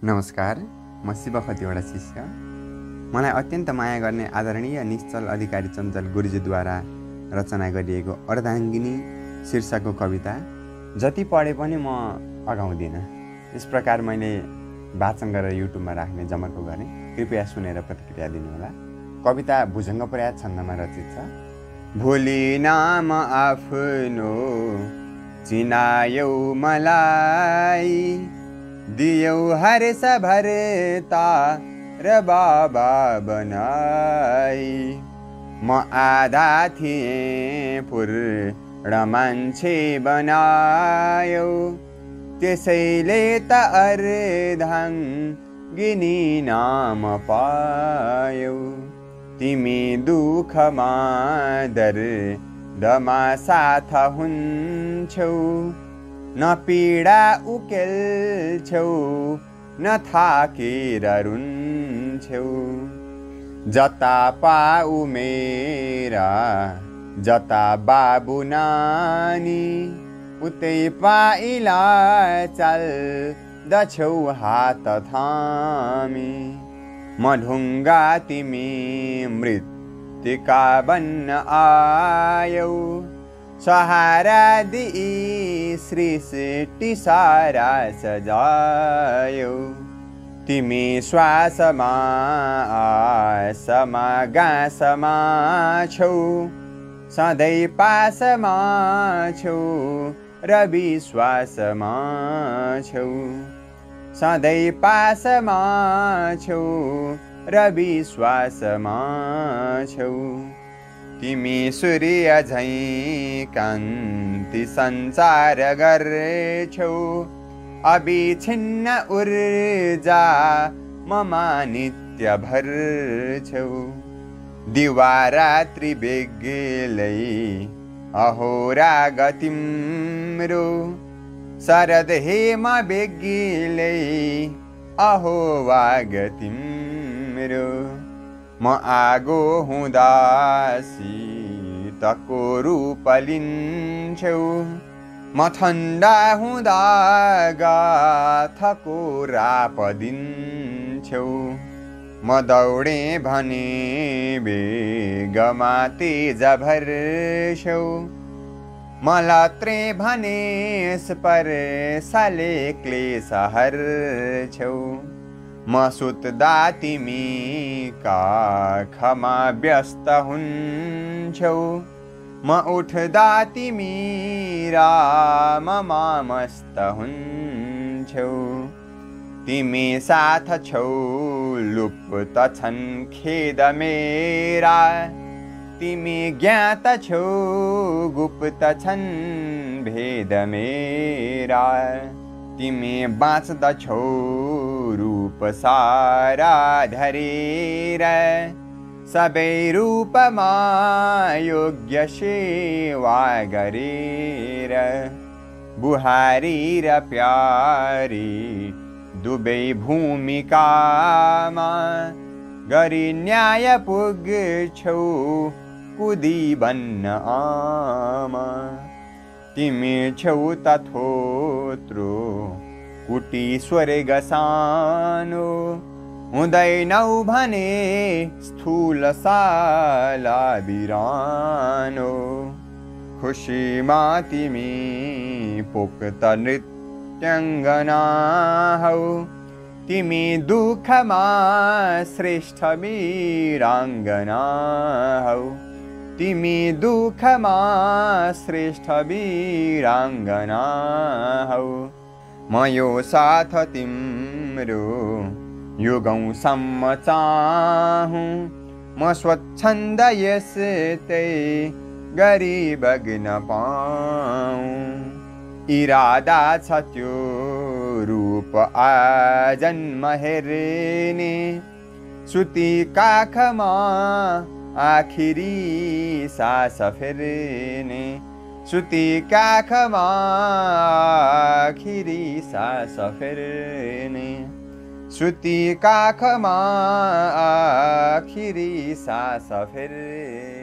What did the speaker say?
नमस्कार, म शिव खतिवडा शिष्य। मलाई अत्यन्त माया गर्ने आदरणीय निश्चल अधिकारी चञ्चल गुरुजीद्वारा रचना गरिएको अर्धाङ्गिनी शीर्षकको कविता जति पढे पनि म अगाउँदिनँ। यस प्रकार मैले वाचन गरेर युट्युबमा राख्ने जमर्को गरेँ। कृपया सुनेर प्रतिक्रिया दिनुहोला। कविता भुजङ्गप्रयात छन्दमा रचित छ। भोलि नाम आफ्नो चिनायौ मलाई, दियौ हर्ष भरता र बाबा बनाई। म आधा थिएँ पूर्ण मान्छे बनायौ, त्यसैले त अर्धाङ्गिनी नाम पायौ। तिमी दुःखमा दर्दमा साथ हुन्छौ, न पीडा उकेल्छौ न थाकेर रुन्छौ। जता पाउ मेरा जता बाबु नानी, उतै पाइला चल्दछौ हात थामी। म ढुङ्गा तिमी मृत्तिका बन्न आयौ, सहारा दिई सृष्टि सारा सजायौ। तिमी श्वासमा आसमा गाँसमा छौ, सधैँ पासमा छौ र विश्वासमा छौ। सधैँ पासमा छौ र विश्वासमा छौ। तिमी सूर्य झैँ कान्ति सञ्चार गर्छौ, अविछिन्न ऊर्जा ममा नित्य भर्छौ। दिवा रात्रि बेग्लै अहोराग तिम्रो, शरद हेम बेग्लै अहो वाग तिम्रो। म आगो हुँदा शीतको रूप लिन्छौ, म ठन्डा हुँदा गाथको राप दिन्छौ। म दौडे भने वेगमा तेज भर्छौ, म लत्रे भने स्पर्शले क्लेश हर्छौ। म सुत्दा तिमी काखमा व्यस्त हुन्छौ, म उठ्दा तिमी राममा मस्त हुन्छौ। तिमी साथ छौ लुप्त छन् खेद मेरा, तिमी ज्ञात छौ गुप्त छन् भेद मेरा। तिमी बाँच्दछौ रूप सारा धरेर, सबै रूपमा योग्य सेवा गरेर। बुहारी र प्यारी दुवै भूमिकामा, गरी न्याय पुग्छौ कुदी बन्न आमा। तिमी छौ त थोत्रो कुटी स्वर्ग सानो, हुँदैनौ भने स्थूल साला बिरानो। खुसीमा तिमी पोक्त नृत्याङ्गना हौ, तिमी दुःखमा श्रेष्ठ वीराङ्गना हौ। तिमी दुःखमा श्रेष्ठ वीराङ्गना हौ। म यो साथ तिम्रो युगौँसम्म चाहूँ, म स्वच्छन्द यस्तै गरी बग्न पाऊँ। इरादा छ त्यो रूप आजन्म हेर्ने, सुती काखमा आखिरी सास फेर्ने। सुती काखमा आखिरी सास फेर्ने। सुती काखमा आखिरी सास फेर्ने।